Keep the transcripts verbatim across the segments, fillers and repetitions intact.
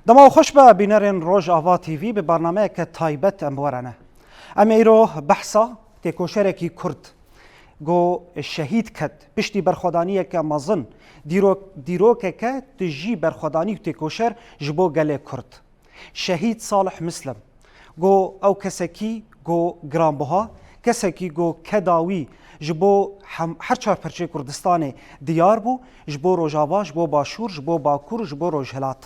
Dema xweş be bînerên Rojava T V, bi barnameyeke taybet em bi we re ne. Em ê îro behsa têkoşerekî Kurd, go şehîd ket, piştî berxwedaniyeke mezin, dîrok-, dîrokeke tijî berxwedanî û têkoşer ji bo gelê Kurd. Şehîd Salih Mislim, go ew kesekî, go giranbuha, kesekî, go keda wî ji bo hem-, her çar perçê Kurdistanê diyar bû, ji bo Rojava, ji bo Başûr, ji bo Bakur, ji bo Rojhilat.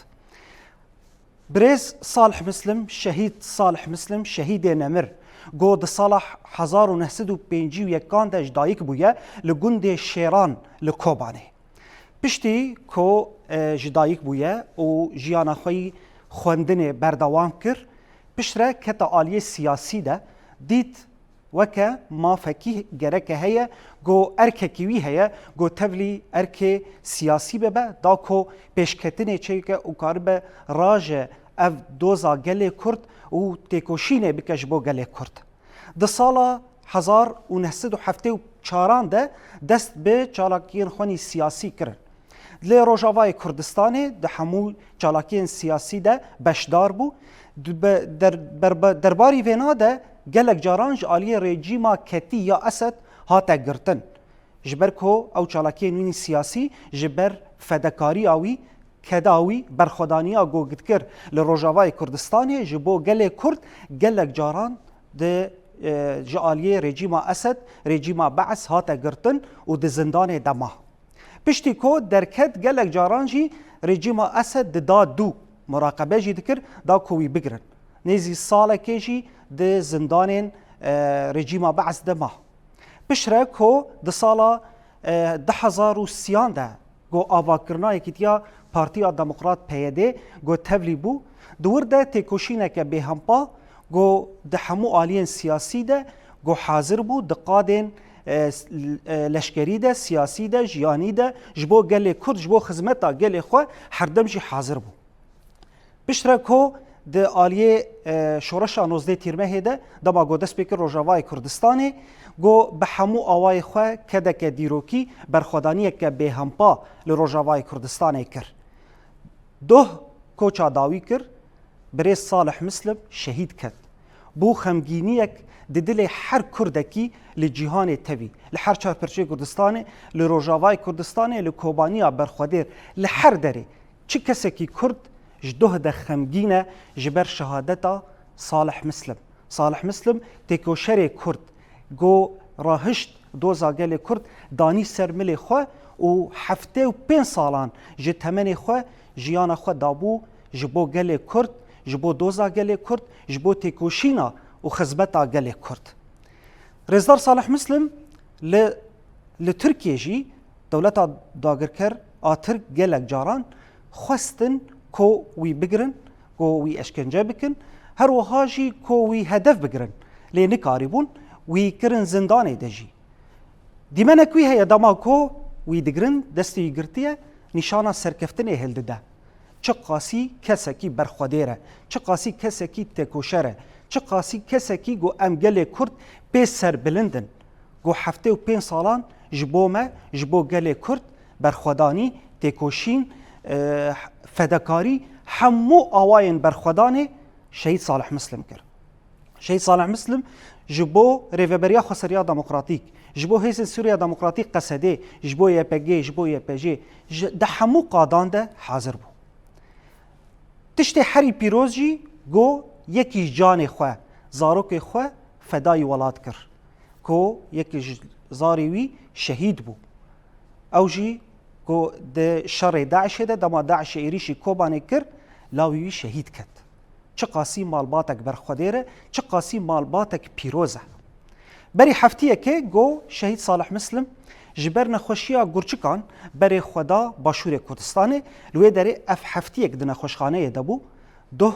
Birêz Salih Mislim, şehîd Salih Mislim, şehîdê nemir, go di sala hezar û neh sed û pêncî û yekan de ji dayik bûye, li gundê Şêran li Kobanê. Piştî ku, e, ji dayik bûye û jiyana xwe yî xwendinê berdewam kir, piştre kete aliyê siyasî de, dît weke mafekî gereke heye, go erkekî wî heye, go tevlî erkê siyasî bibe, da ku pêşketinê çêke û karibe raje ev doza gelê Kurd û têkoşînê bike ji bo gelê Kurd. Di sala hezar û neh sed û heftê û çaran de dest bi çalakiyên xwe nî siyasî kirin. Lê Rojavayê Kurdistanê di hemû çalakiyên siyasî de beşdar bû. Di be-, der-, berbe-, derbarî vêna de gelek caran ji aliyê rejîma ketî ya Esed hate girtin. Ji ber ku ew çalakiyên wî siyasî ji ber fedekariya wî, keda wî, berxwedaniya ku dikir li Rojavayê Kurdistanê ji bo gelê Kurd, gelek caran di, e, ji aliyê rejîma Esed, rejîma Bees hate girtin û di zindanê de ma. Piştî ku derket, gelek caran jî rejîma Esed dida dû, muraqebe jî dikir, da ku wî bigirin. Nêzî salekê jî di zindanên, e, rejîma Bees de ma. Piştre ku di sala, e, du hezar û sî de ku avakirina Yekîtiya Partiya Demokrat, P Y D, ku tevlî bû, di wir de têkoşîneke bêhempa ku di hemû aliyên siyasî de ku hazir bû, di qadên, e, s-, e, leşkerî de, siyasî de, jiyanî de, ji bo gelê Kurd, ji bo xizmeta gelê xwe herdem jî hazir bû. Piştre ku di aliyê, e, şoreşa nozdeh Tîrmehê de dema ku dest pê kir Rojavayê Kurdistanê, ku bi hemû awayê xwe kedeke dîrokî berxwedaniyeke bêhempa li Rojavayê Kurdistanê kir. Doh koça dawî kir, birêz Salih Mislim şehîd ket. Bû xemgîniyek di dilê her Kurdekî li cîhanê tevî, li her çar perçeyê Kurdistanê, li Rojavayê Kurdistanê, li Kobaniya Berxwedêr, li her derê. Çi kesekî Kurd ji doh de xemgîn e ji ber şehadeta Salih Mislim. Salih Mislim têkoşerê Kurd, ku rahişt doza gelê Kurd, danî ser milê xwe û heftê û pênc salan ji temenê xwe jiyana xwe dabû ji bo gelê Kurd, ji bo doza gelê Kurd, ji bo têkoşîna û xizmeta gelê Kurd. Rêzdar Salih Mislim li, li Tirkiyê jî, dewleta dagirker a Tirk gelek caran xwestin ku wî bigirin, ku wî eşkence bikin, her wiha jî ku wî hedef bigirin, lê nikarîbûn, wî kirin zindanê de jî. Dîmenek wî heye, dema ku wî digirin, destê wî girtiye, nîşana serkeftinê hildide. Çiqasî kesekî berxwedêr e, çiqasî kesekî têkoşer e, çiqasî kesekî ku em gelê Kurd pê serbilind in, ku heftê û pênc salan ji bo me, ji bo gelê Kurd berxwedanî, têkoşîn, e, fedekarî, hemû awayên berxwedanê Şehîd Salih Mislim kir. Şehîd Salih Mislim ji bo Rêveberiya Xweseriya Demokratîk, ji bo Hêzên Sûriya Demokratîk, Qesedê, ji bo Y P G, ji bo Y P J, ji, di hemû qadan de hazir bû. Tiştê herî pîroz jî, ku yekî ji canê xwe, zarokê xwe fedayî welat kir, ku yekî ji zarê wî şehîd bû. Ew jî ku di şerê DAIŞê de, dema DAIŞê êrîşî Kobanê kir, lawî wî şehîd ket. Çiqasî malbatek berxwedêr e, çiqasî malbatek pîroz e. Berî heftiyekê ku Şehîd Salih Mislim ji ber nexweşiya gurçikan berê xwe da Başûrê Kurdistanê, li wê derê ev heftiyek di nexweşxaneyê de bû, doh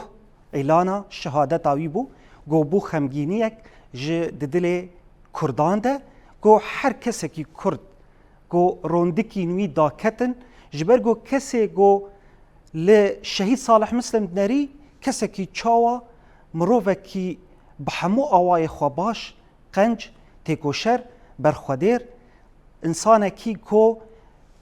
îlana şehadeta wî bû, ku bû xemgîniyek ji di dilê Kurdan de, ku her kesekî Kurd ku rondikîn wî daketin, ji ber ku kesê ku li Şehîd Salih Mislim dinerî, kesekî çawa, mirovekî bi hemû awayê xwe baş, qenc, têkoşer, berxwedêr, însanekî ku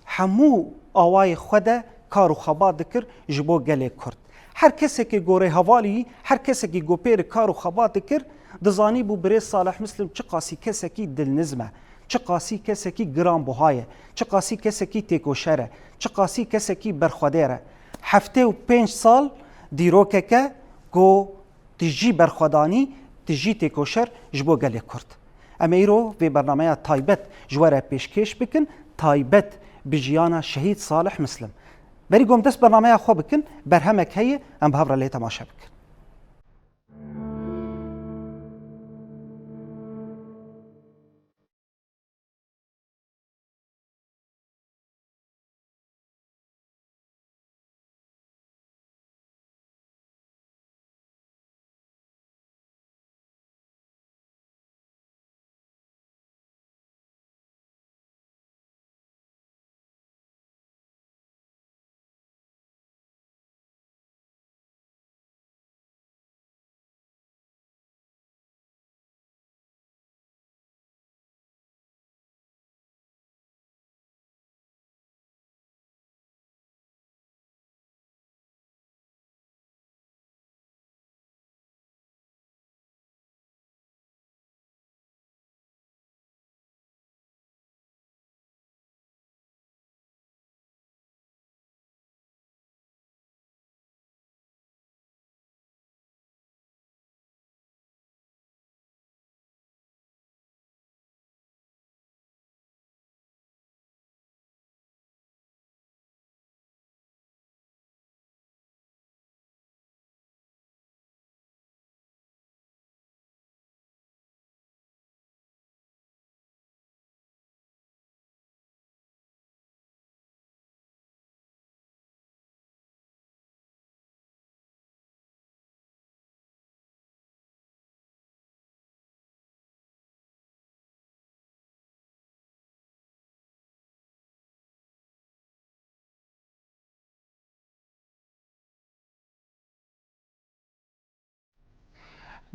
hemû awayê xwe de kar û xebat dikir ji bo gelê Kurd. Her kesekî ku rêhevalî, her kesekî ku pêrê kar û xebat dikir, dizanîbû birêz Salih Muslim çiqasî kesekî dilniz e, çiqasî kesekî giranbuha ye, çiqasî kesekî têkoşer e, çiqasî kesekî berxwedêr e. Heftê û pênc sal dîrokeke ku tijî berxwedanî, tijî têkoşer ji bo gelê Kurd. Em ê îro vê bernameya taybet ji we re pêşkêş bikin, taybet bi jiyana Şehîd Salih Muslim. Berî ku em dest bernameya xwe bikin, berhemek heye, em bi hev re lê temaşe bikin.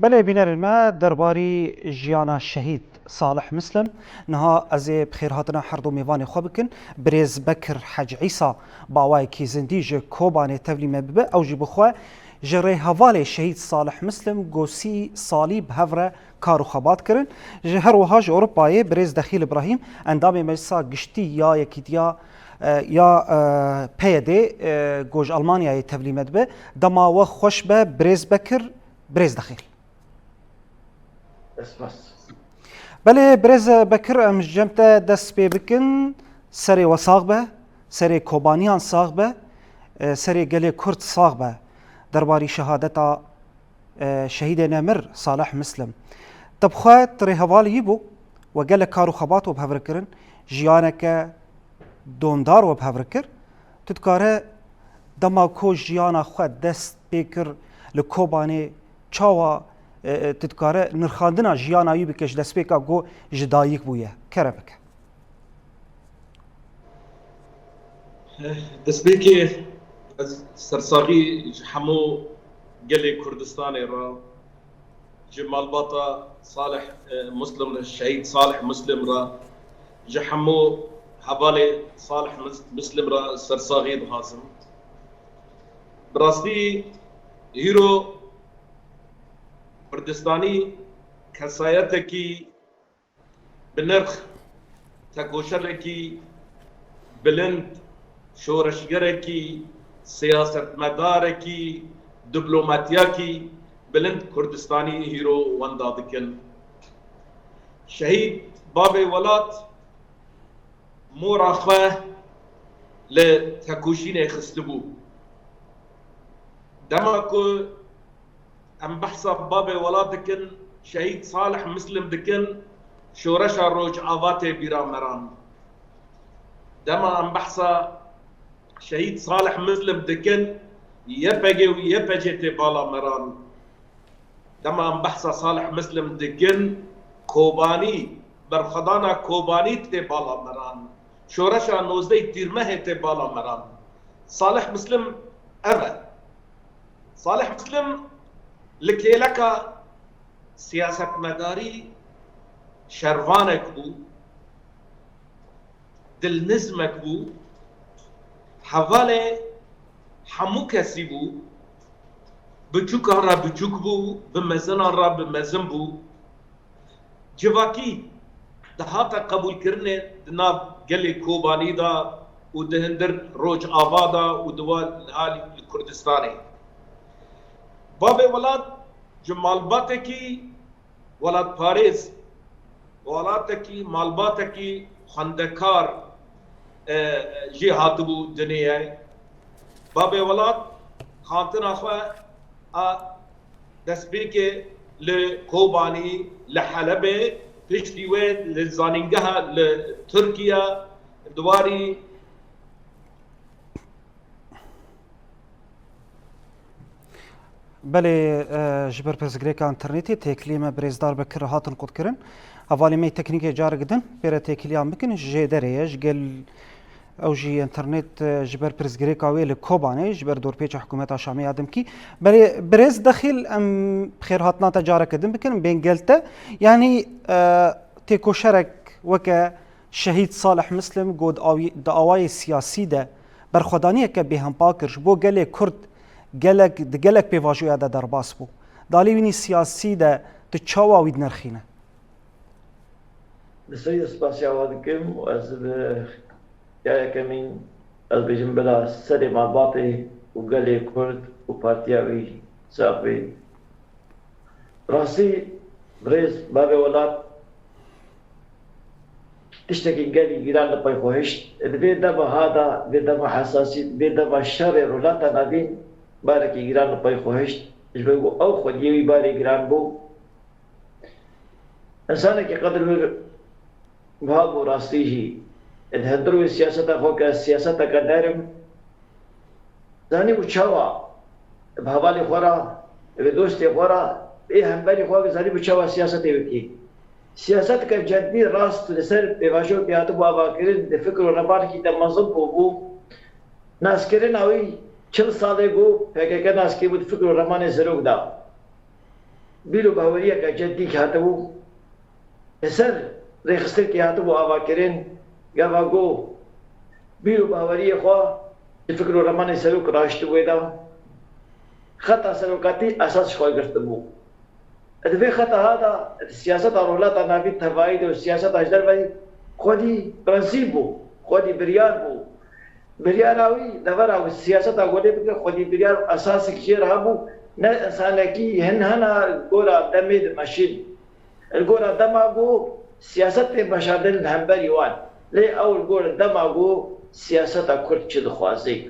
Belê bînerên me, derbarî jiyana şehîd Salih Muslim, niha ez ê bi xêrhatina her du mêvanê xwe bikin. Birêz Bekir Hec Îsa bi awayekî zindî ji Kobanê tevlî me bibe, ew jî bi xwe ji rêhevalê şehîd Salih Muslim ku sî salî bi hev re kar û xebat kirin. Ji her wiha ji Ewropayê birêz Dexîl Îbrahîm, endamê Meclisa Giştî ya Yekîtiya, e, ya, e, P Y D, e, ku ji Almanyayê tevlî me dibe. Dema we xweş be, birêz Bekir, birêz Dexîl. Esas. Belê, birêz Bekir, em ji cem te dest pê bikin. Serê we sax be, serê Kobaniyan sax be, e, serê gelê Kurd sax be. Derbarî şehadeta, e, şehîdê nemir Salih Muslim. Te bi xwe tu rêhevalî wî bû, we gelek kar û xebat we bi hev re kirin, jiyaneke dondar we bi hev re kir. Tu dikare dema ku jiyana xwe dest pê kir li Kobanê, çawa, e, e, tu dikare nirxandina jiyana wî bike ji destpêka ku ji dayik bûye? Kerem bike. Destpêkê ez sersaxî ji hemû gelê Kurdistanê re, ji malbata Salih, e, Muslim re, şehîd Salih Muslim re, ji hemû hevalê Salih Mus-, Muslim re sersaxî dixwazim. Bi rastî hîro Kurdistanî kesayetekî bi nirx, tekoşerekî bilind, şoreşgerekî, siyasetmedarekî, diplomatiyakî bilind Kurdistanî hîro wenda dikin. Şehîd Bavê Welat mora xwe li tekoşînê xistibû. Dema ku em behsa Bavê Welat dikin, şehîd Salih Muslim dikin, şoreşa Rojava tê bîra me re. Dema em behsa şehîd Salih Muslim dikin, Y P G û Y P C tê bala me re. Dema em behsa Salih Muslim dikin, Kobanî, berxwedana Kobanî tê bala me re. Şoreşa nozdeh Tîrmehê tê bala me re. Salih Muslim ev e. Salih Muslim li kêleka siyasetmedarî şervanek bû, dilnizmek bû, hevalê hemû kesî bû, biçûkan re biçûk bû, bi mezinan re bi mezin bû. Civakî dihate qebûlkirinê di nav gelê Kobanî de û di hundir Rojava de û di wa li alî li Kurdistanê. Bavê welat ji malbatekî welatparêz, welatekî, malbatekî xwendekar, e, jê hatibû dinê ye. Bavê welat xantina xwe a destpêkê li Kobanî, li Helebê, piştî wê li zanîngeha li Tirkiye, di warî Belê, e, ji ber pirsgirêka înternetê têkiliyê me birêzdar Bekir hatin qutkirin. Hevalê me yê teknîkê carek din pê re têkiliyan bikin, ji jêderê ye, ji gel ew jî înternet, e, ji ber pirsgirêka wê li Kobanê, ji ber dorpêça hikûmeta Şamê ya dimkî. Belê, birêz Dexîl, em xêrhatina te careke din bikin, bên gel te. Yanî, e, têkoşerek weke Şehîd Salih Muslim got, awî-, di awayê siyasî de berxwedaniyeke bêhempa kir. Ji bo gelê Kurd gelek, di gelek pêvajoya de derbas bû. Di alî wînî siyasî de tu çawa wî dinirxîne? Bi serî spasiya we dikim û ez bi ya yekemîn ez bêjim bila serê malbatê û gelê Kurd û partiya wî sax bê. Rastî birêz bavê welat tiştekî gelî giran li pey xwe hişt. Di vê dema ha de, vê dema hesasî, vê dema şerê Rojhilata Navîn barekî giran li pey xwe hişt. Ji ber ku ew xwediyê wî barê giran bû. Însanekî qedir wir buha bû rastî jî. Di hundir wê siyaseta xwe ke ez siyaseteke derm, zanîbû çawa bi hevalê xwe re, bi dostê xwe re, bi hemberî xwe zanîbû çawa siyasetê bikî. Siyaseteke cedî rast li ser pêvajoyekê hatibû avakirin, di fikr û remanekî de mezin bûbû. Naskirina wî çil salê ku P K K nas kiribû di fikr û remanê serok de. Bîr û baweriyeke cedî hatibû li ser rêxistinkê hatibû avakirin, gava ku bîr û baweriyê xwe ji fikr û remanê serok raştibû wê de, xeta serokatî esas ji xwe girtibû. Di vê xeta ha de, di siyaseta Rojhilata Navîn tevayî de û siyaseta ji derveyî xwedî prensîp bû, xwedî biryar bû. Biryara wî, devera wî siyaseta ku lê bike, xwedî biryar û esasek jê re hebû, ne însanekî hin hena gora demê dimeşîn. Li gora dema ku siyaset tê meşandin li hemberî wan. Lê ew li gora dema ku siyaseta Kurd çi dixwazê.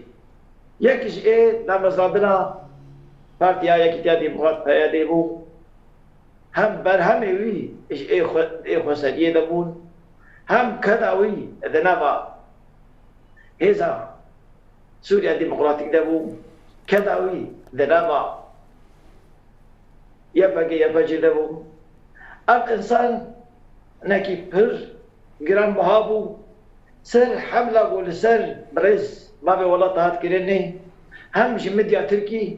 Yek ji ê damezrandina Partiya Yekîtiya Demokrat, P Y D, bû. Hem berhemê wî ji ê xwe, ê xweseriyê de bûn, hem keda wî di nava Hêza Sûriya Demokratîk de bû, keda wî di nava Y P G, Y P G de bû. Ev însanekî pir giranbiha bû. Ser hemla ku li ser birêz bavê welat hat kirinê, hem ji medya tirkî,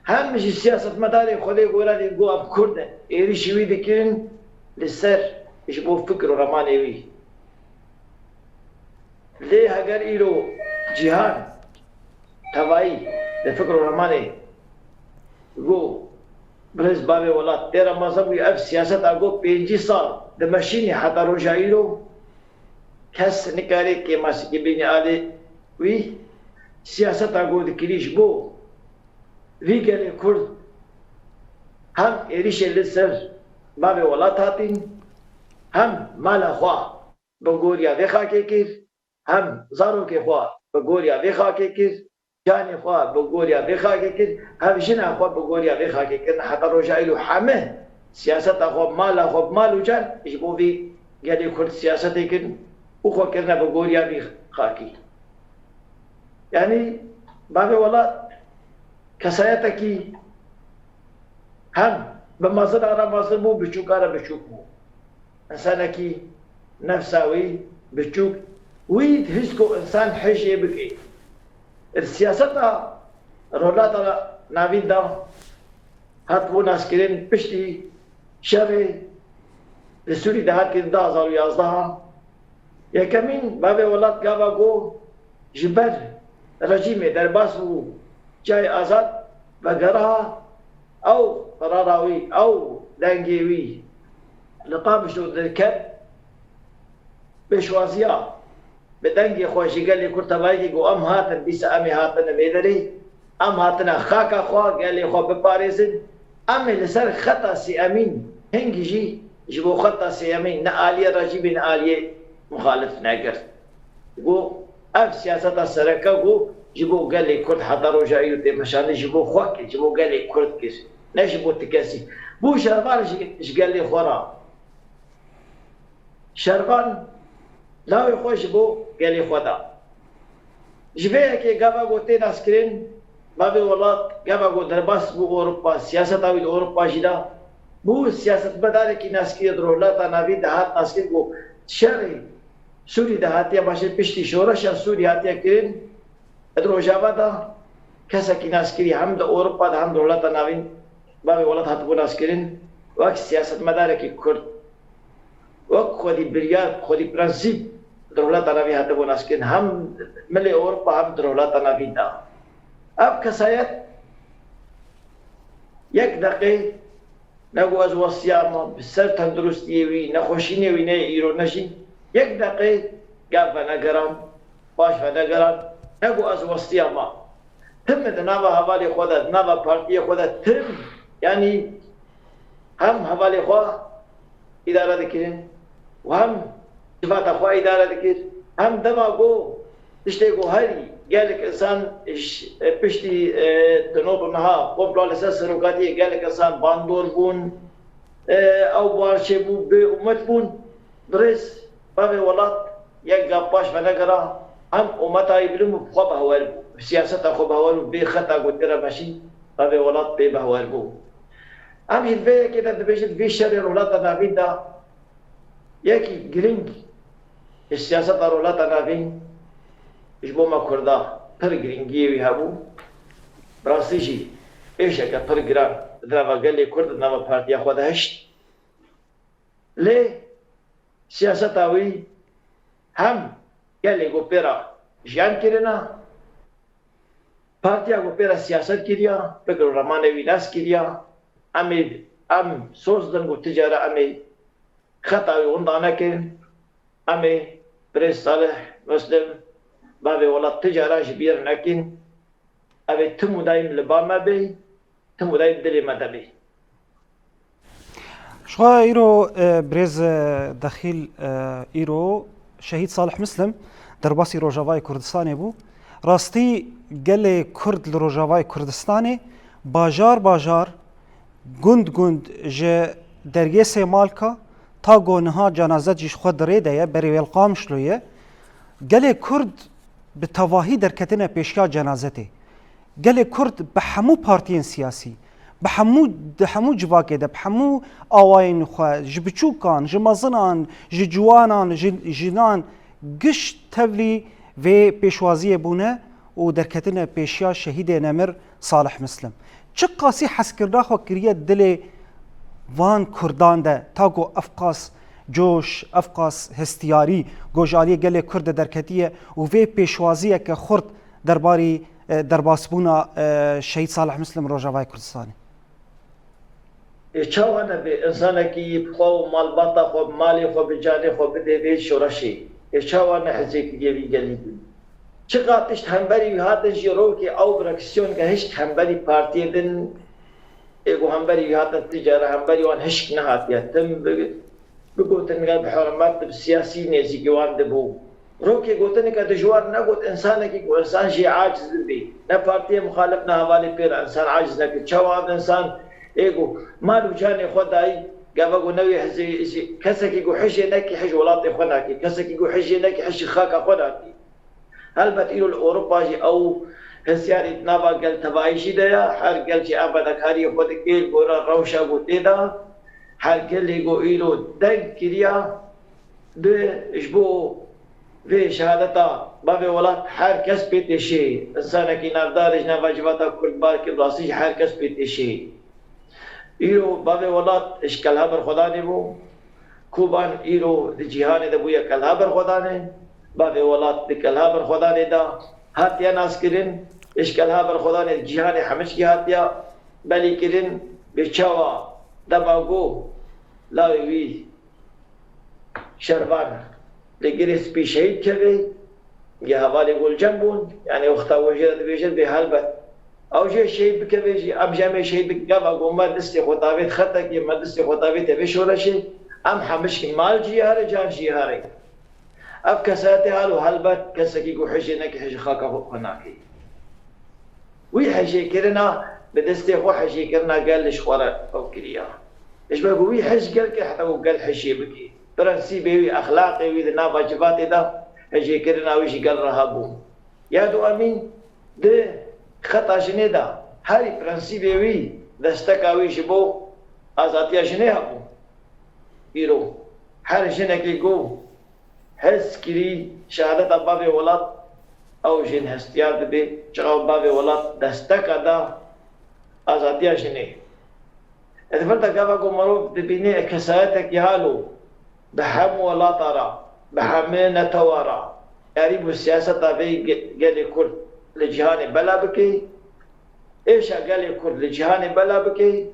hem ji siyasetmedarê xwedê goranî ku em Kurd in, êrîşî wî dikirin li ser ji bo fikr û remanê wî. Lê heger îro cîhan tevayî li fikr û remanê ku birêz bavê welat tê re mezin bû, ev siyaseta ku pêncî sal dimeşînî heta roja îro, kes nikare kêmasikî bînî alê wî. Siyaseta ku dikirî ji bo vî gelê Kurd hem êrîşê li ser bavê welat hatîn, hem mala xwe bi goriya vê xakê kir, hem zarokê xwe bi goriya vê xakê kir, canê xwe bi goriya vê xakê kir, hem jina xwe bi goriya vê xakê kir. Heta roja îro heme siyaseta xwe, mala xwe, bi mal û can ji bo vî gelê Kurd siyasetê kirin û xwe kirine bi goriya vî xakî. Yanî bavê welat kesayetekî hem bi mezina re mezin bû, biçûka re biçûk bû. Însanekî nefsa wî biçûk, wî dihîst ku însan hêjê bike. Di siyaseta Rojhilata Navîn de hatibû naskirin piştî şerê li Sûrî de hat kirin du hazar û yazdeh. Yekemîn bavê welat gava ku ji ber rejîmê derbas bû, cayê azad vegera, ew qerara wî, ew dengê wî li Qamişlo derket, pêşwaziya bi dengê xwe ji gelê Kurd tevayekî got, em hatin, dîsa em ê hatine vê derê, em hatine xaka xwe, gelê xwe biparêzin, em ê li ser xeta sêyemîn, hingî jî ji bo xeta sêyemîn ne aliyê rejîmê ne aliyê muxalif negirt. Got, ev siyaseta sereke got, ji bo gelê Kurd heta roja îro tê meşandin, ji bo xwe kir, ji bo gelê Kurd kir. Ne ji bo ti kesî. Bû şervan ji, ji gelê xwe re. Şervan lawê xwe ji bo gelê xwe da. Ji vê yekê gava got tê naskirin, bavê welat gava got derbas bû Ewropa, siyaseta wî li Ewropa jî da. Bû siyasetmedarekî naskirî di Rojhilata Navîn de hat naskirin ku şerê Sûrî de hatiye başê piştî şoreşa Sûrî hatiye kirin, di Rojava de kesekî naskirî hem di Ewropa de hem di Rojhilata Navîn bavê welat hatibû naskirin wek siyasetmedarekî Kurd. Wek xwedî biryar, xwedî prensîp di Rojhilata Navîn hatibû naskirin. Hem milê Ewropa hem di Rojhilata Navîn de. Ev kesayet yek deqê ne ku ez westiya me bi ser tenduristiyê wî, nexweşînê wî ne îro ne jî yek deqê gav venegeran, paş venegeran, ne ku ez westiya me. Tim di nava hevalê xwe de, di nava partiyê xwe de tim, yanî hem hevalê xwe îdare dikirin û hem civata xwe îdare dikir. Hem dema ku tiştê ku herî gelek insan ji piştî, e, tinob niha komplo li ser serokatiyê gelek insan bandor bûn, e, ew barçe bû, bê umet bûn. Birêz bavê welat yek gav paş venegera, hem umeta wî bilind bû, bi xwe behwer bû, bi siyaseta xwe behwer bû, bê xeta ku tê re meşî, bavê welat pê behwer bû. Em jî di vê yekê de dibêjin, vê şerê Rojhilata Navîn de yekî girîng ji siyaseta Rojhilata Navîn ji bo me Kurda pir girîngiyê wî hebû. Bi rastî jî êşeke pir giran di nava gelê Kurd, di nava partiya xwe de hişt. Lê siyaseta wî hem gelê ku pê re jiyan kirine, partiya ku pê re siyaset kiriya, fikr û remanê wî nas kiriya, em ê, em soz din ku ti care em ê xeta wî winda nekin, em ê birêz Salih Muslim, bavê welat, ti cara ji bîr nekin, ev ê tim û daîm li ba me bê, tim û daîm dilê me de bê. Ji xwe îro, e, birêz, e, Dexîl, e, îro Şehîd Salih Muslim derbasî Rojavayê Kurdistanê bû. Rastî gelê Kurd li Rojavayê Kurdistanê bajar bajar, gund gund ji dergê Sêmalka ta ku niha cenazet jî ji xwe di rê de ye, berê wê li Qamişlo ye. Gelê Kurd bi tevahî derketine pêşiya cenazetê. Gelê Kurd bi hemû partiyên siyasî, bi hemû, di hemû civakê de, bi hemû awayên xwe, ji biçûkan, ji mezinan, ji ciwanan, ji jinan, giş tevlî vê pêşwaziyê bûne û derketine pêşiya şehîdê nemir Salih Muslim. Çiqasî hezkirina xwe kiriye dilê van Kurdan de, ta ku evqas coş, evqas hestiyarî gojaliyê gelê Kurd de derketiye û vê pêşwaziyeke xurt derbarî, e, derbasbûna, e, Şehîd Salih Muslim Rojavayê Kurdistanê. Ê çawa nebe insanekî bi xwe û malbata xwe, bi malê xwe, bi canê xwe bidê vê şoreşê? Ê çawa ne hizê kiriye vî gelî din? Çiqas tişt hemberî wî hatin jî rokê ew bi reaksiyoneke hişk hemberî partiyê din, ê ku hemberî wî hatin, ti cara hemberî wan hişk nehatiye. Tim bi, bi gotineke bi hurmet, bi siyasî nêzîkî wan dibû. Rokê gotineke dijwar negot, insanekî ku insan jê aciz bibê. Ne partiyê muxalif ne hevalê pê re insan aciz nekir. Çawa ev insan ê ku mal û canê xwe dayî, gava ku newê hizê, hizê, kesekî ku hijê nekî hij welatê xwe nakî. Kesekî ku hijê nekî hij xaka xwe nakî. Helbet îro li Ewropa jî ew hestiyarî di nava gel tevayî jî de ye. Her gel jî ev fedakariyê xwe dike li gora rewşa ku tê de. Her gelê ku îro deng kiriya bi ji bo vê şehadeta bavê welat her kes pê têşê. Însanekî navdar ji nava civata Kurd bar kir, rastî jî her kes pê têşê. Îro bavê welat ji kelha berxwedanê bû. Koban îro di cîhanê de bûye kelha berxwedanê. Bavê welat di kelha berxwedanê de hatiye naskirin, eşkelha berxwedanê cîhanê hemişkî hatiye belîkirin, bi çawa dema ku lawê wî şervan li girê spî şehîd kevê, ya hevalê Gulcem bûn, yanî wexta we jê re dibêjin bê helbet. Ew jê şehîd bikevê jî, em jî em ê şehîd bikin. Gava ku me distê xwe davêt xetekê, me distê xwe davêt vê şoreşê, em hemişkî mal jî here, can jî here. Ev kesayetê halo helbet kesekî ku hijê neke hijê xaka xwe xwe nake. Wî hijêkirina bi destê xwe hijêkirina gel li ji xwe re ew kiriya. Ji ber ku wî hij gel kir heta ku gel hijê bike. Prensîbê wî, exlaqê wî di nava civatê de hijêkirina wî ji gel re hebû. Ya duemîn, di xeta jinê de herî prensîbê wî desteka wî ji bo azadiya jinê hebû. Îro her jinekê ku hez kirî şehadeta bavê welat, ew jin hestiyar dibe, çawa bavê welat desteka da azadiya jinê. Di vir de gava ku mirov dibîne kesayetekî halo bi hemû welata re, bi hemû netewa re, erî bû siyaseta vê ge-, gelê Kurd li cîhanê bela bike, êşa gelê Kurd li cîhanê bela bike,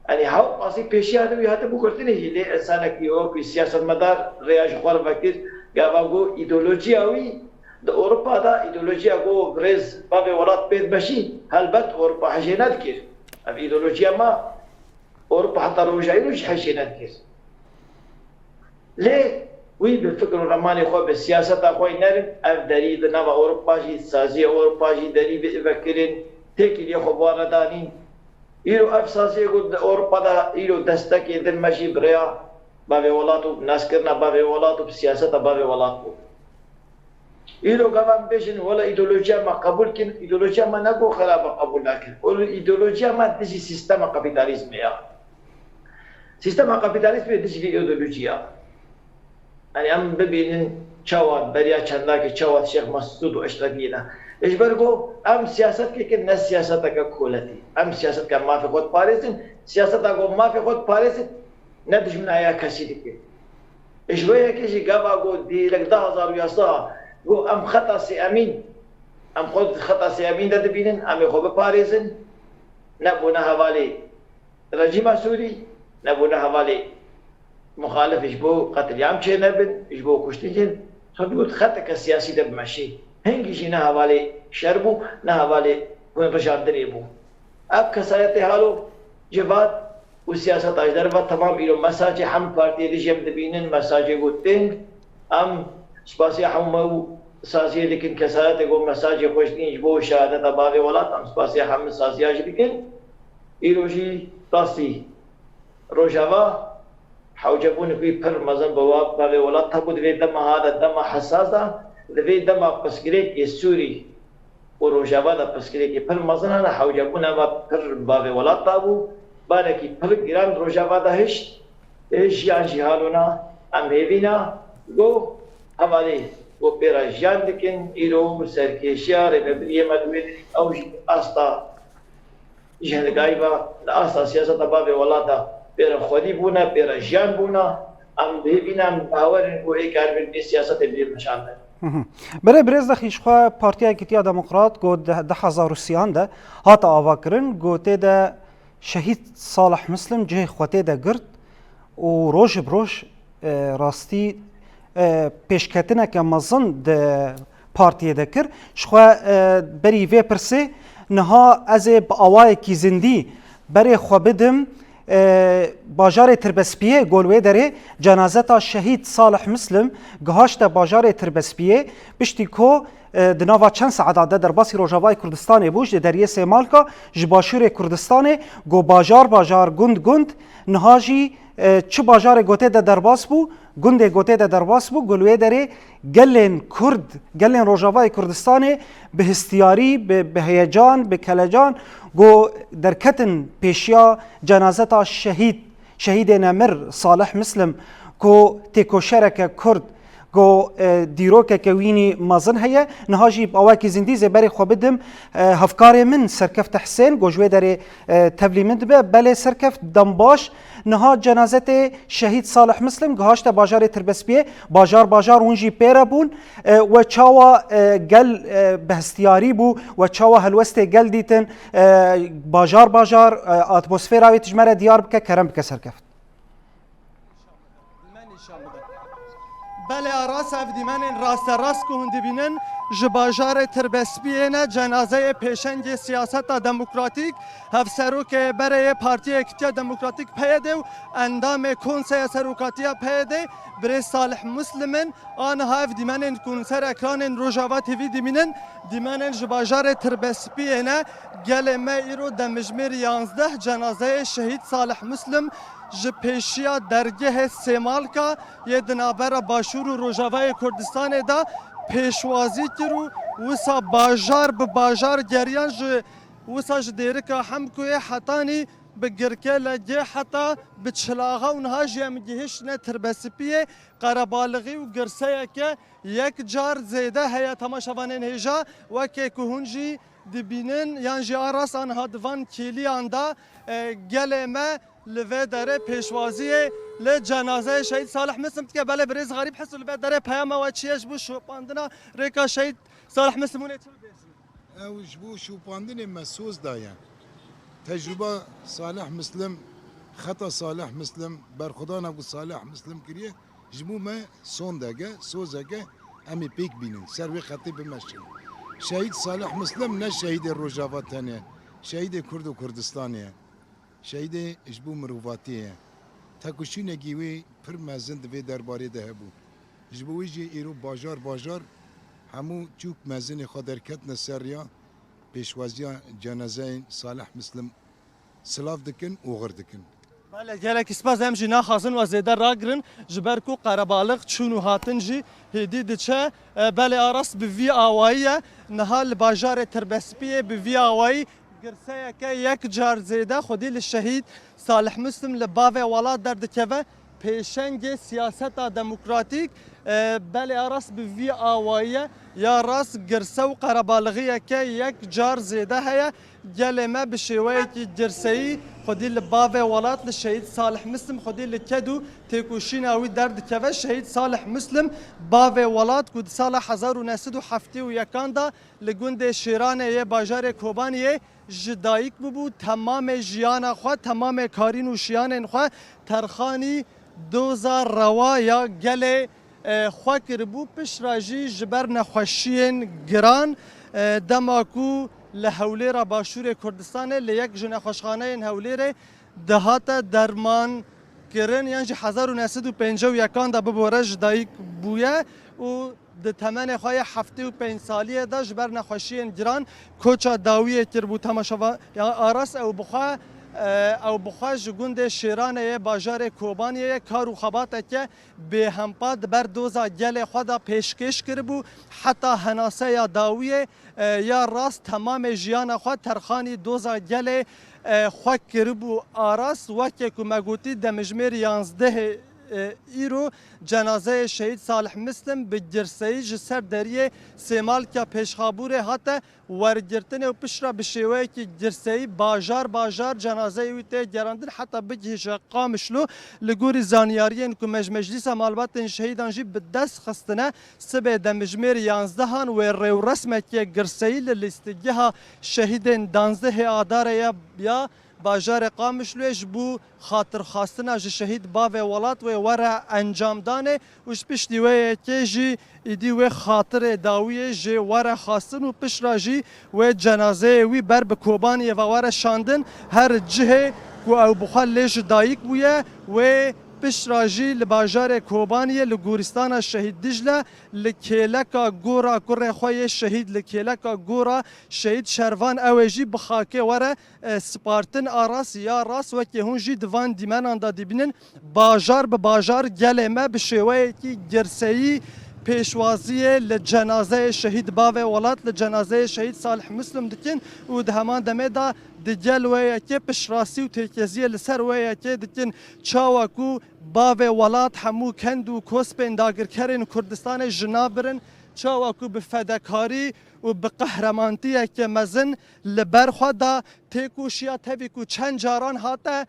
Yanî hewqasî pêşiya wî hate bigurtinê jî, lê insanekî wekî siyasetmedar rêya ji xwe re vekir, gava ku îdeolojiya wî di Ewropa de, îdeolojiya ku birêz bavê welat pê dimeşî, helbet Ewropa hejê nedikir. Ev îdeolojiya me Ewropa heta roja îro jî hejê nedikir. Lê wî bi fikr û remanê xwe, bi siyaseta xwe yî nerin, ev derî di nava Ewropa jî, saziyê Ewropa jî derî ve-, vekirin, têkiliyê xwe bi wan re danîn. Îro ev saziyê ku di Ewropa de îro destekê din me jî bi rêya bavê welat û bi naskirina bavê welat û bi siyaseta bavê welat bû. Îro gava em bêjin, wela îdeolojiya me qebûl kin, îdeolojiya me ne ku xerab e, qebûl nakin. Ol-, îdeolojiya me dijî sîstema kapîtalîzmê ya. Sîstema kapîtalîzmê dijî vî îdeolojî ya. Yanî em bibînin çawa beriya çendakê çawa Şêx Mesûd û Eşrefiyê ne. Ji ber ku em siyaset kikin ne siyaseteke koletî. Em siyaset ke mafê xwe diparêzin, siyaseta ku mafê xwe diparêzin ne dijminaya kesî dikin. Ji vê yekê jî gava ku dîrek du hezar û yasda ku em xeta sêyemîn, em xwe di xeta sêyemîn de dibînin, em ê xwe biparêzin, ne bo ne hevalê rejîma Sûrî, ne bo ne hevalê muxalif ji bo qetlîam çênebin, ji bo kuştin çênebin. Xwe digot xeteke siyasî de bimeşê. Hingî jî ne hevalê şer bû, ne hevalê gunrijandinê bû. Ev kesayetê halo civat û siyaseta ji derve temam îro mesajê hemî partiyê dijî em dibînin, mesajê ku teng. Em spasiya hemû me û saziyê dikin, kesayetê ku mesajê xwe ji din ji bo şehadeta bavê welat, em spasiya hemî saziya jî dikin. Îro jî rastî Rojava hewcebûnek wî pir mezin bi wa-, bavê welat hebû. Di vê dema ha de, dema hesas de, di vê dema pirsgirêkê Sûrî û Rojava de pirsgirêkê pir mezin hene, hewcebûna me pir bavê welat dabû. Barekî pir giran Rojava de hişt, ê jiyan jî halona, em hêvîna, go hevalê, go pêra jiyan dikin, îro serkêşiya rêvebiriyê me li wê derê, ew jî asta Ji hingayî ve li asta siyaseta bavê welata pêre xwedî bûne, pêre jiyan bûne. Em bihêvî ne, em bawer in ku ê karibin vê siyasetê bê meşandin. Hı hı. Berê birêz de xîşxwe Partiya Yekîtiya Demokrat ku di du hezar û sêyan de hate avakirin, ku tê de Şehîd Salih Muslim cihê xwe tê de girt û roj bi roj, e, rastî, e, pêşketineke mezin di partiyê de kir. Ji xwe, e, berî vê pirsê niha ez ê bi awayekî zindî berê xwe bidim, e, bajarê Tirbespiyê, gol wê derê cenazeta Şehîd Salih Muslim gihaşte bajarê Tirbespiyê, piştî ku, e, di nava çend saeta de derbasî Rojavayê Kurdistanê bû, ji deriyê Sêmalka, ji başûrê Kurdistanê, go bajar bajar, gund gund, niha jî, e, çi bajarê gotê de derbas bû, gundê gotê de derbas bû, gol wê derê gelên Kurd, gelên Rojavayê Kurdistanê bi histiyarî, bi, bi heyecan, bi kelecan, go derketin pêşiya cenazeta şehîd, şehîdê nemir Salih Muslim, ku têkoşereke Kurd, Go, e, dîrokeke wînî mezin heye. Niha jî bi awakî zindî zê berê xwe bidim, e, hevkarê min Serkeft Hisên, go ji wê derê, e, tevlî min dibe. Belê Serkeft, dem baş. Niha cenazetê Şehîd Salih Muslim gihaşte bajarê Tirbespiyê. Bajar bajar hûn jî pê re bûn. E, we çawa, e, gel, e, bi hestiyarî bû? We çawa helwestê gel dîtin? E, bajar bajar, e, atmosfera wê tu ji me re diyar bike, kerem bike Serkeft. Belê Aras, ev dîmenên rasterast ku hûn dibînin ji bajarê Tirbespiyê ne, cenazeyê pêşengê siyaseta demokratîk, hevserokê berê yê Partiya Yekîtiya Demokratîk P Y D û endamê Konseya Serokatiya P Y D, birêz Salih Muslim in. Aniha ev dîmenên ku hûn ser ekranên Rojava T V dibînin, dîmenên ji bajarê Tirbespiyê ne. Gelê me îro demjimêr yanzdeh cenazeyê Şehîd Salih Muslim ji pêşiya dergehê Sêmalka yê di navbera Başûr û Rojavayê Kurdistanê de pêşwazî kir û wisa bajar bi bajar geriyan, ji wisa ji Dêrika Hemkoyê hetanî bi Girkelekê heta bi Çilaxa û niha jî em gihiştine Tirbespiyê, qerebalixî û girseyeke yek car zêde heye. Temaşevanên hêja, wekê ku hûn jî dibînin yan jî Aras aniha di van kêliyan de, e, gelê me li vê derê pêşwaziyê li cenazeyê Şehîd Salih Muslim dike. Belê birêz Xerîb Hiso li vê derê peyama we çi ye ji bo şopandina rêka Şehîd Salih Muslim hûn ê çi bibêjin? Ew ji bo şopandinê me soz daye. Tecrûba Salih Muslim, xeta Salih Muslim, berxwedana ku Salih Muslim kiriye, ji bo me sondeke, sozeke em ê pêk bînin, ser wê xetê bimeşin. Şehîd Salih Muslim ne şehîdê Rojava tenê, şehîdê Kurd û Kurdistanê ye. Şehîdê ji bo mirovatiyê ye. Tekoşînekî wê pir mezin di vê derbarê de hebû. Ji bo wê jî îro bajar bajar hemû çûk mezinê xwe derketine ser riya pêşwaziya cenazeyên Salih Muslim silav dikin, oxir dikin. Belê, gelekî spas, em jî naxwazin we zêde ragirin, ji ber ku qerebalix çûn û hatin jî hêdî diçe. E, belê Aras bi vî awayî ye. Niha li bajarê Tirbespiyê bi vî awayî girseyeke yek car zêde xwedî li Şehîd Salih Muslim li bavê welat derdikeve. Pêşengê siyaseta demokratîk, e, belê Aras bi vî awayî ye. Ya rast girse û qerebalixiyeke yek car zêde heye. Gelê me bi şêweyekî girseyî xwedî li bavê welat, li Şehîd Salih Muslim xwedî li ked û têkoşîna wî derdikeve. Şehîd Salih Muslim, bavê welat ku di sala hezar û neh sed û heftê û yekan de li gundê Şêranê yê bajarê Kobaniyê ji dayik bûbû, temamê jiyana xwe, temamê karîn û şiyanên xwe terxanî doza rewa ya gelê, e, xwe kiribû. Piştre jî ji ber nexweşiyên giran, e, dema ku li Hewlêra Başûrê Kurdistanê li yek ji nexweşxaneyên Hewlêrê dihate derman kirin, yan jî hezar û neh sed û pêncî û yekan de bibore ji dayik bûye û di temenê xwe yê heftê û pênc saliyê de ji ber nexweşiyên giran koça dawiyê kiribû. Temaşevan, ya Aras, ew bi xwe, e, ew bi xwe ji gundê Şêranê yê bajarê Kobaniyê ye, kar û xebateke bêhempa di ber doza gelê xwe de pêşkêş kiribû. Heta henaseya dawiyê, e, ya rast temamê jiyana xwe terxanî doza gelê, e, xwe kiribû. Aras, wekê ku me gotî, demjimêr yanzdehê, e, îro cenazeyê Şehîd Salih Muslim bi girseyî ji ser deriyê Sêmalka Pêşxabûrê hate wergirtinê û piştre bi şêweyekî girseyî bajar bajar cenazeyê wî tê gerandin heta bigihîje Qamişlo. Li gorî zanyariyên ku me ji Meclîsa Malbatên Şehîdan jî bi dest xistine, sibê demjimêr yanzdehan wê rêwresmeke girseyî li lîstiggeha şehîdên danzdehê Adarê ya, ya bajarê Qamişloyê ji bo xatirxwastina ji şehîd bavê welat wê were encamdanê û ji piştî wê yekê jî îdî wê xatirê dawiyê jê were xwestin û piştre jî wê cenazeyê wî ber bi Kobaniyê ve were şandin. Her cihê ku ew bi xwe lê ji dayik bûye, wê piştre jî li bajarê Kobaniyê li gorîstana Şehîd Dicle, li kêleka gora kurê xwe yê şehîd, li kêleka gora Şehîd Şervan, ew ê jî bi xakê were, e, spartin. Aras, ya rast, wekî hûn jî di van dîmenan de dibînin, bajar bi bajar gelê me bi şêweyekî girseyî pêşwaziyê li cenazeyê şehîd bavê welat, li cenazeyê şehîd Salih Muslim dikin û di heman demê de di gel wê yekê piştrastî û têkeziyê li ser wê yekê dikin. Çawa ku bavê welat hemû kend û kospên dagirkerên Kurdistanê ji nav birin, çawa ku bi fedekarî û bi qehremantiyeke mezin li ber xwe da têkoşiya, tevî ku çend caran hate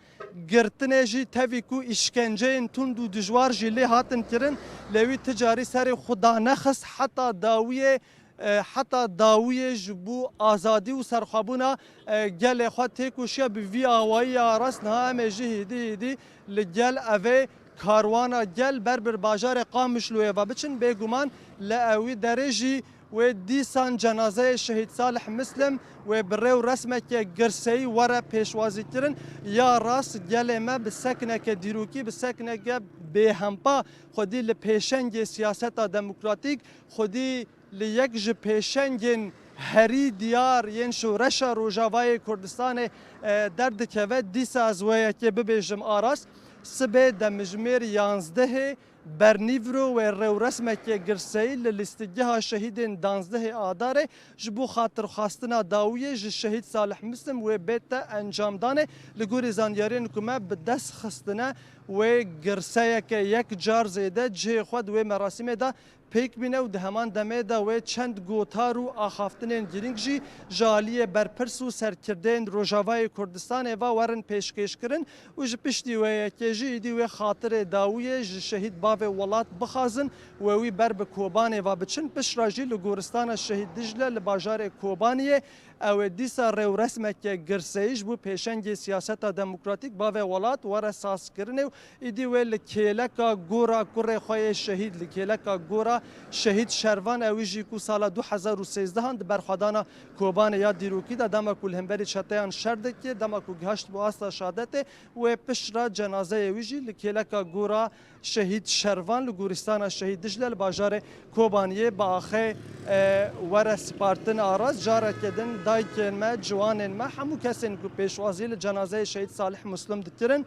girtinê jî, tevî ku îşkenceyên tund û dijwar jî lê hatin kirin, lê wî ti carî serê xwe danexist heta dawiyê, e, heta dawiyê ji bo azadî û serxwebûna, e, gelê xwe têkoşiya bi vî awayî ya rast niha em ê jî hêdî hêdî li gel evê karwana gel ber bi bajarê Qamişloyê ve biçin. Bêguman li ewî derê jî wê dîsan cenazeyê şehîd Salih Muslim wê bi rê û resmeke girseyî were pêşwazîkirin. Ya rast gelê me bi sekneke dîrokî, bi sekneke bêhempa xwedî li pêşengê siyaseta demokratîk, xwedî li yek ji pêşengên herî diyar yên şoreşa Rojavayê Kurdistanê, e, derdikeve. Dîsa ez wê yekê bibêjim, Aras, sibê demjimêr yanzdehê bernîvro wê rêwresmeke girseyî li lîstikgeha şehîdên danzdehê Adarê ji bo xatirxwastina dawiyê ji şehîd Salih Muslim wê bête encamdanê. Li gorî zanyariyên ku me bi dest xistine, wê girseyeke yek car zêde cihê xwe di wê merasîmê de pêk bîne û di heman demê de wê çend gotar û axaftinên girîng jî ji aliyê berpirs û serkirdeyên Rojavayê Kurdistanê ve werin pêşkêşkirin û ji piştî wê yekê jî îdî wê xatirê dawiyê ji şehîd bavê welat bixwazin, wê wî ber bi Kobanê ve biçin, piştre jî li goristana şehîd Dicle li bajarê Kobaniyê ew ê dîsa rêwresmeke girseyî ji bo pêşengê siyaseta demokratîk bavê welat were sazkirinê û Îdî wê li kêleka gora kurê xwe yê şehîd, li kêleka gora şehîd Şervan, ewî jî ku sala du hezar û sêzdehan di berxwedana Kobanê ya dîrokî de, dema ku li hemberî çeteyan şer dikir, dema ku gihaşt bo asta şadetê, wê piştre cenazeyê wî jî li kêleka gora şehîd Şervan li gorîstana şehîd Dicle li bajarê Kobaniyê bi axê, e, were spartin. Aras, careke din dayikên me, ciwanên me, hemû kesên ku pêşwazî li cenazeyê şehîd Salih Muslim dikirin,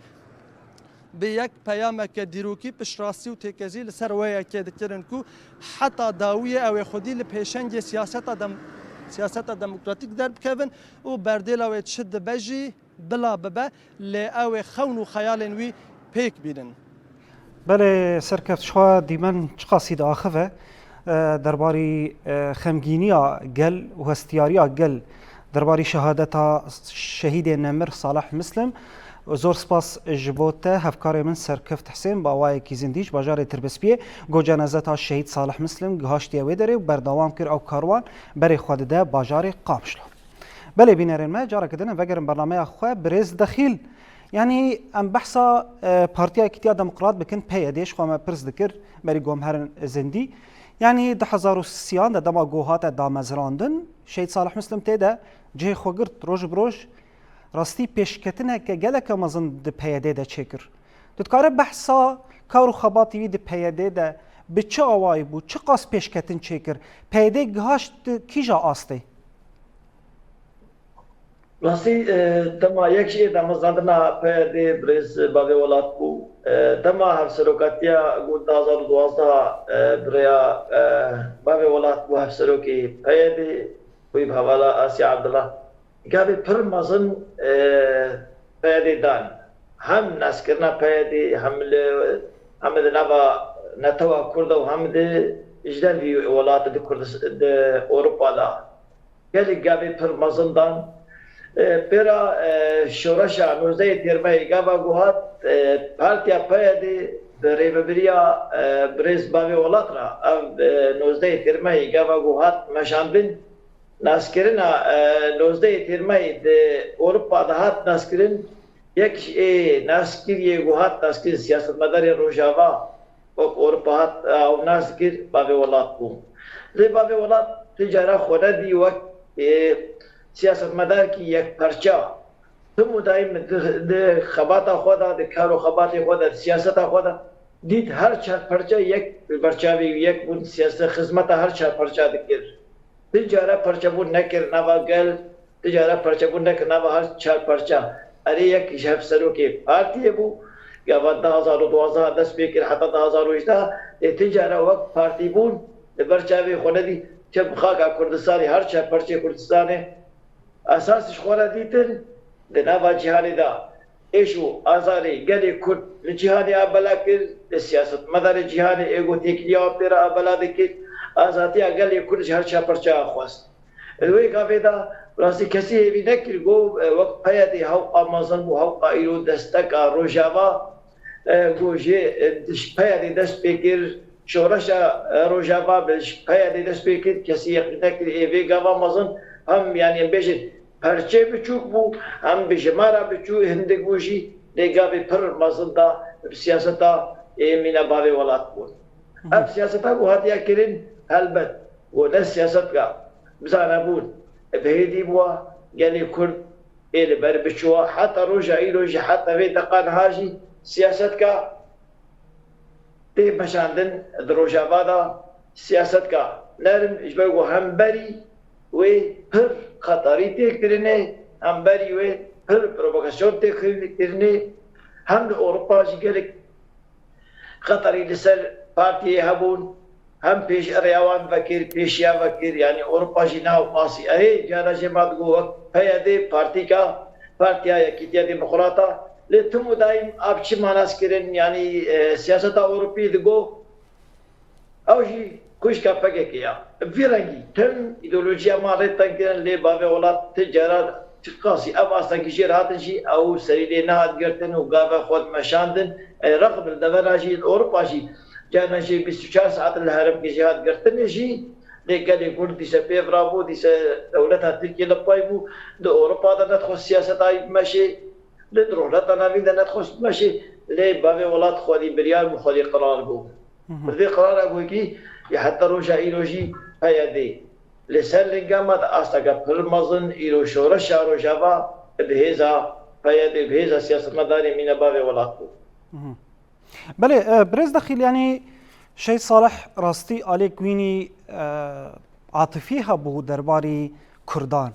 bi yek peyameke dîrokî piştrastî û têkezî li ser wê yekê dikirin ku heta dawiyê ew ê xwedî li pêşengê siyaseta dem-, siyaseta demokratîk derbikevin û berdêla wê çi dibe jî bila bibe, lê ew ê xewn û xeyalên wî pêk bînin. Belê, Serkeft, ji xwe dîmen çiqasî diaxive, e, derbarî, e, xemgîniya gel û hestiyariya gel derbarî şehadeta şehîdê nemir Salih Muslim. Zor spas ji bo te, hevkarê min Serkeft Hisên, bi awayekî zindî ji bajarê Tirbespiyê, ku cenazeta şehîd Salih Muslim gihaştiye wê derê û berdewam kir ew karwan berê xwe dide bajarê Qamişlo. Belê bînerên me, careke din em vegerin bernameya xwe. Birêz Dexîl, yanî em behsa, e, Partiya Yekîtiya Demokrat bikin, P Y D, ji xwe me pirs dikir, berî ku em herin zindî. Yanî du hezar û sîyan de dema ku hate damezrandin, Şehîd Salih Muslim tê de cihê xwe girt, roj bi roj rastî pêşketineke geleke mezin di P Y D de çêkir. Tu dikare behsa kar û xebatî wî di P Y D de bi çi awayî bû, çi qas pêşketin çêkir? P Y D gihaşt kîja astê? Rastî, e, dema yek jî damezrandina P Y D birêz bavê welat bû. E, dema hevserokatiya ku du hezar û duwazdeh, e, bi rêya, e, bavê welat bû hevserokê P Y D, wî bi hevala Asya Abdullah. Gavê pir mezin, e, P Y D dan. Hem naskirina P Y D, hem li, hem di nava netewa Kurda û hem di ji dervî welatê di Kurdis-, di Ewropa de. Gelek gavê pir mezin dan. E, pêra, e, şoreşa nozdehê Têrmehê gava ku hat, e, Partiya P Y D bi rêvebiriya, e, birêz bavê welat re ev, e, nozdehê Têrmehê gava ku hat meşandin. Naskirina, e, nozdehê Têrmehê di Ewropa de hat naskirin. Yek ji ê naskiriyê ku hat naskirin siyasetmedarê Rojava wek Ewropa hat, e, ew nas dikir, bavê welat bû. Lê bavê welat ti cara xwe nedî wek, e, siyasetmedarekî yekperça. Tim û daîm di, di xebata xwe de, di kar û xebatê xwe de, di siyaseta xwe de dît her çar perça yek li ber çavê wî yek bûn, siyaseta xizmeta her çar perça dikir. Ti cara perçebûn nekir nava gel, ti cara perçebûn nekir nava her çar perça. Erê yek ji hevserokê partiyê bû, Gava du hazar û duwazdeh dest pê kir heta du hazar û hejdeh, ê ti cara wek partî bûn, li ber çavê xwe nedî, çi bi xaka Kurdistanê, her çar parçeyê Kurdistanê, esas ji xwe re dîtin, di nava cîhanê de êş û azarê gelê Kurd li cîhanê a bela kir, li siyasetmedarê cîhanê ê ku têkiliya wan pê re a bela dikir, azadiya gelê Kurd ji her çar parçeya xwest. Li wê gavê de rastî kesî hêvî nekir, got, e, wek PYD hewqa mezin bû, hewqa îro desteka Rojava, e, got jê, e, ji PYD dest pê kir, şoreşa, e, Rojava bi ji PYD dest pê kir, kesî yeqîn nekir, ê vê gava mezin hem, yanî em bêjin, perçê biçûk bû, hem bi jimara biçû, hindik bû jî, lê gavê pir mezin da bi siyaseta ê mîna bavê welat bûn. Ev siyaseta ku hatiye kirin, helbet, ku ne siyasetka bizane bûn, bi hêdî bûa, gelê Kurd ê li ber biçûa, heta roja îro jî, heta vê deqa niha jî siyasetka tê meşandin di Rojava de, siyasetka nerm, ji ber ku hemberî wê pir xeterî tê kirinê, hemberî wê pir provokasyon tê kirinê, hem li Ewropa jî gelek xeterî li ser partiyê hebûn, hem pêş rêya wan vekir, pêşiya vekir, yanî Ewropa jî nav qasî. Erê, cara jê ma digo wek PYD partîka, Partiya Yekîtiya Demokrata, lê tim û daîm a bi çi manas kirin, yanî, e, siyaseta Ewropî digo, ew jî xwişka PKK ya. Bi vî rengî tim îdeolojiya ma rê teng kirin, lê bavê welat ti cara çiqasî ev astengî jê re hatin jî, ew serî lê nehat girtin û gava xwe dimeşandin. Ê, rexm li devera jî, li Ewropa jî, carna jê bîst û çar saet li herêmkê jê hat girtinê jî, lê gelê Kurd dîse pêv rabû, dîse dewleta Tirkiyê li pay bû, di Ewropa de nedixwest siyaseta wî bimeşê, lê di Rojhilata Navîn de nedixwest bimeşê, lê bavê welat xwedî biryar bû, xwedî qerar bû. Bi vê qerara ku kî, ya heta roja îro jî PYD li ser linga me di asteke pir mezin, îro şoreşa Rojava bi hêza PYD, bi hêza siyasetmedarê mîna bavê welat bû. Belê, e, birêz Dexîl, yanî Şehîd Salih rastî alêk wînî, e, atifî hebû derbarî Kurdan.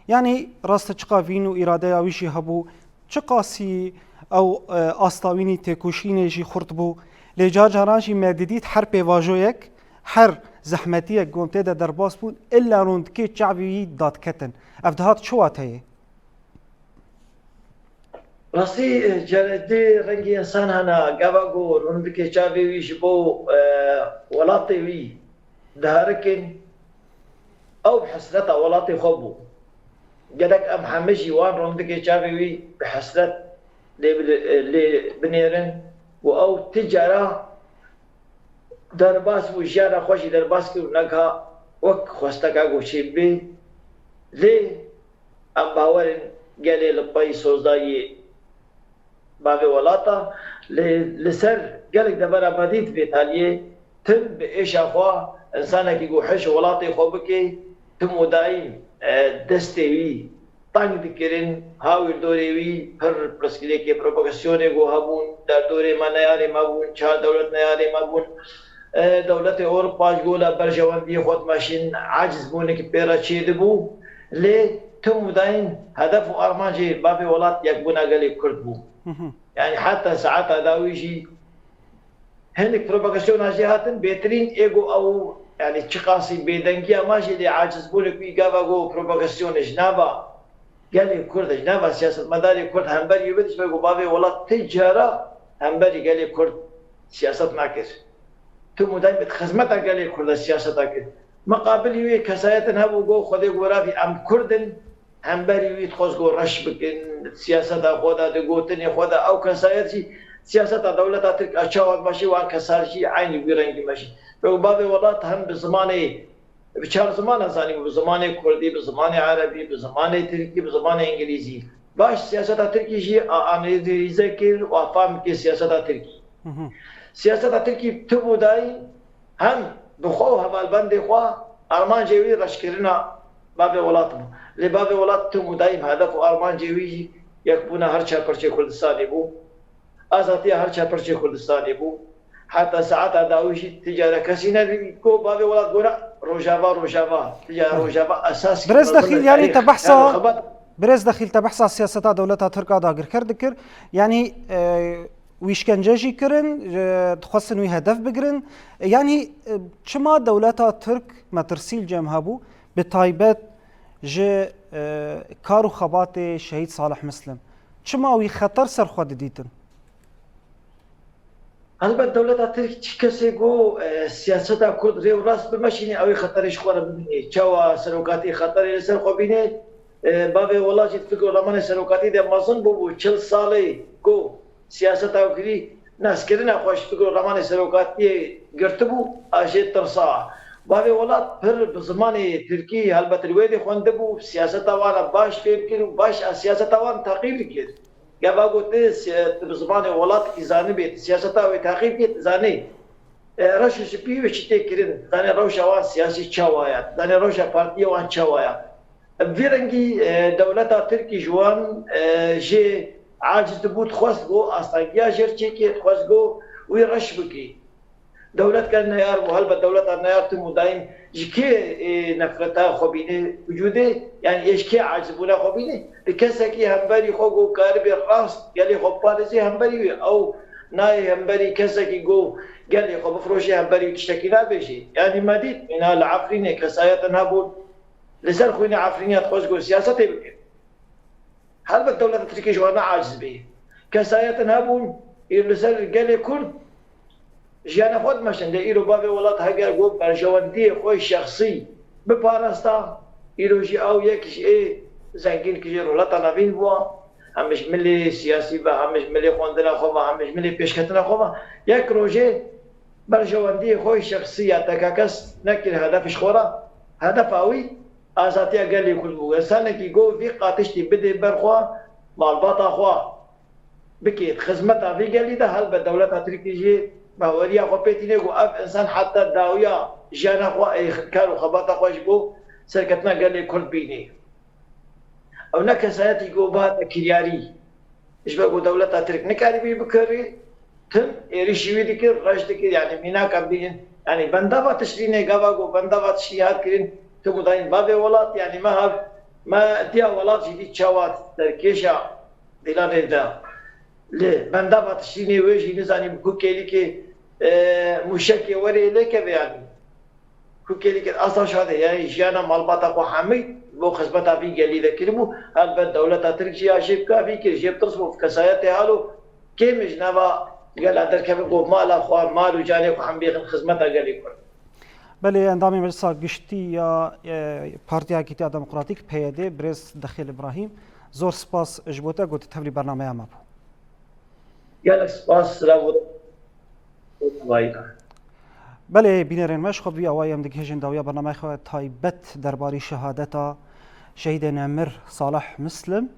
Yanî rast e çiqa vîn û îradeya wî jî hebû, çiqasî ew, e, asta wînî têkoşînê jî xurt bû. Lê car caran jî me didît her pêvajoyek, her zehmetiyek ku em tê de derbas bûn, illa rûndikê çavê wî dadiketin. Ev dihat çi wateyê? Rastî, e, ceredê rengî însan hene, gava ku rûndikê çavê wî ji bo, e, welatê wî diherikin, ew bi hesreta welatê xwe bû. Gelek em hemî jî wan rûndikê çavê wî bi hesret lê bi-, lê binêrin û ew ti cara derbas bû, jiyana xwe jî derbas kir û neka wek xwesteka goçê bê. Lê em bawer in gelê li pey sozdayiyê bavê welata, lê li ser gelek devera me dît vê taliyê tim bi êşa xwe însanekî ku hişê welatê xwe bike, tim û daîm, e, destê wî teng dikirin, hawîrdorê wî pir pirsgirêkê provokasyonê ku hebûn, derdorê me neyarê me bûn, çar dewlet neyarê me bûn. E, dewletê Ewropa ji gola berjewendiyê xwe dimeşin, acizbûnekî pê re çêdibû. Lê tim û daîm hedef û armancê bavê welat yekbûna gelê Kurd bû. Yanî heta saeta dawî jî hinek provokasyona jê hatin bêtirîn, ê ku ew, yanî çiqasî bêdengiya me jî lê acizbûnek wî gava ku provokasyonê ji nava gelê Kurd, ji nava siyasetmedarê Kurd hemberî wê bidişme ku bavê welat ti cara hemberî gelê Kurd siyaset nakir. Tim û daîm bi xizmeta gelê Kurd de siyaseta kir. Miqabilî wê kesayetin hebû, got, Xwedê ku revî em Kurd in, hemberî wî dixwest ku reş bikin, siyaseta xwe de, di gotinê xwe de, ew kesayet jî siyaseta dewleta Tirk a çawa dimeşê, wan kesayet jî eynî wî rengî meşî. Wek bavê welat hem bi zimanê, bi çar ziman zanî, bi zimanê Kurdî, bi zimanê Erebî, bi zimanê Tirkî, bi zimanê Îngilîzî. Baş siyaseta Tirkî jî a analîze kir û a fam kir siyaseta Tirkî. Siyaseta Tirkî tim û daîm hem bi xwe û hevalbendê xwe armancê wî reşkirina bavê welat bû. Lê bavê welat tim û daîm hedef û armancê wî jî yekbûna her çar parçeyê Kurdistanê bû. Azadiya her çar parçeyê Kurdistanê bû. Heta saeta dawî jî ti cara kesî nedî ku bavê welat gora Rojava, Rojava. Ti cara Rojava esas Birêz Dexîl, yanî te behsa, Birêz Dexîl, te behsa siyaseta dewleta Tirk a dagirker dikir. Yanî, e, wî şkence jî kirin, e, dixwestin wî hedef bigirin. E, yanî, e, çima dewleta Tirk metirsî li cem hebû, bi taybet ji, e, kar û xebatê Şehîd Salih Mislim? Çima wî xeter ser xwe didîtin? Helbet dewleta Tirk çi kesê ku, e, siyaseta Kurd rê û rast bimeşîne, ew ê xeterê ji xwe re bibîne. Çawa serokatî xeterê li ser xwe bîne? E, bavê welat jî di fikr û ramanê serokatî de mezin bûbû. Çil salê ku siyaseta ew kirî, naskirina xwe ji fikr û ramanê serokatiyê girtibû, a jê tirsa. Bavê welat pir bi zimanê tirkî helbet li wê dê xwendibû, siyaseta wan re baş fêm kir û baş a siyaseta wan teqîb dikir. Gava got, tu si-, tu bi zimanê welatekî zanibê, tu siyaseta wê teqîb kê, tu zanî, e, reş û spî wê çi tê kirin, tu zanî rewşa wan siyasî çawa ye, tu zanî rewşa partiya wan çawa ye. Bi vî rengî, e, dewleta Tirkî ji wan, e, jê aciz dibû, dixwest ku astengiya jê çêkê, dixwest ku wî reş bikî. Dewlet gel neyar bû, helbet dewleta neyar tim û dayîm ji kê ê nefreta xwe bîne wicûdê, yanî ê ji kê acizbûna xwe bîne? Bi kesekî hemberî xwe ku karibê rast gelê xwe biparêzê hemberî wê. Ew nayê hemberî kesekî ku gelê xwe bifiroşê hemberî wî tiştekî nabêjê. Yanî me dît, mîna li Efrînê kesayetin hebûn, li ser xwînê Efrînê dixwest ku siyasetê bike. Helbet dewleta Tirkiyê ji wan ne aciz bê. Kesayetin hebûn, îro li ser gelê Kurd jiyana xwe dimeşin. Lê îro bavê welat heger got berjewendiyê xwe şexsî biparasta, îro jî ew yek ji ê zengîn kijê rûleta navîn bû. Hem ji milê siyasî ve, hem ji milê xwendina xwe ve, hem ji milê pêşketina xwe ve. Yek rojê berjewendiyê xwe şexsî ya tekakes nekir hedef ji xwe re. Hedefa wî azadiya gelê Kurd bû. Însanekî got vî qatiştî bidê ber xwe, malbata xwe bikê, xizmeta vî gelî de, helbet dewleta Tirkî jî baweriya xwe pê tîne ku ev însan heta dawiya jiyana xwe ê kar û xebata xwe ji bo serketina gelê Kurd bînê. Ew ne kesayetî ku bihate kiryarî. Ji ber ku dewleta Tirk nikarîbû bikirî, tim êrîşî wî dikir, reş dikir, yanî mînaka bînin. Yanî bendava Tişrînê gava ku bendava Tişrînê hat kirin, tim û dayîn bavê welat, yanî me hev, me diya welat jî dît çawa serkêşa dîlanê de. Li bendava Tişrînê wê jî nizanî bi ku kêlîkê, e, mûşekê werê lê keve yanî. Ku kêlîkê asta şadê, yanî jiyana malbata xwe hemî bo xizmeta vî gelî de kiribû. Helbet dewleta Tirk jî ya jê bi kafî kir, jê bi tirs bû, kesayetê halo kêm ji nava gela derkevin ku mala xwe, mal û canê xwe hemî bêxin xizmeta gelê Kurd. Belê, endamê Meclisa Giştî ya, e, Partiya Yekîtiya Demokratîk, P Y D, birêz Dexil Îbrahîm, zor spas ji bo te ku tu tevlî bernameya me bû. Gelek spas, silav û Belê, bînerên me, ji xwe bi vî awayî em digihêjin dawiya bernameya xwe taybet derbarî şehadeta şehîdê nemir Salih Mislim.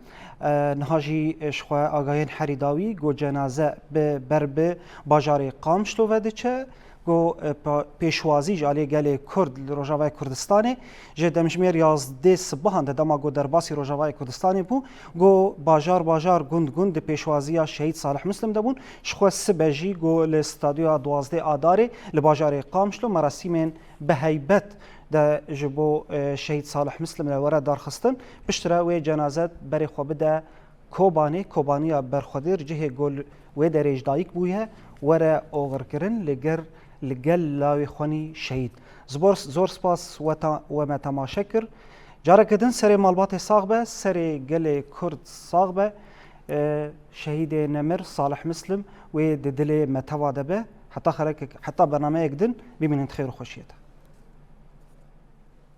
E, niha jî ji xwe agahiyên herî dawî, ku cenaze bi ber bi bajarê Qamişlo ve diçe, ku, e, pa-, pêşwazî ji aliyê gelê Kurd li Rojavayê Kurdistanê ji demjimêr yazdê sibihan de, dema ku derbasî Rojavayê Kurdistanê bû, ku bajar bajar, gund gund di pêşwaziya şehîd Salih Mislim de bûn. Ji xwe sibe jî ku li stadyoya duwazdeh Adarê li bajarê Qamişlo merasîmên bi heybet de ji bo, e, şehîd Salih Mislim re were darxistin. Piştre wê cenaze berê xwe bide Kobanê, Kobaniya berxwedêr, cihê ku li wê derê ji dayik bûye, were oxirkirin li ger, li gel lawê xwenî şehîd. Zbor, zor spas we ta-, we me temaşe kir. Careke din serê malbatê sax be, serê gelê Kurd sax be. E, şehîdê nemir Salih Mislim wê di dilê me teva de be. Heta xerek-, heta bernameyek din bimînin di xêr û xweşiyê de.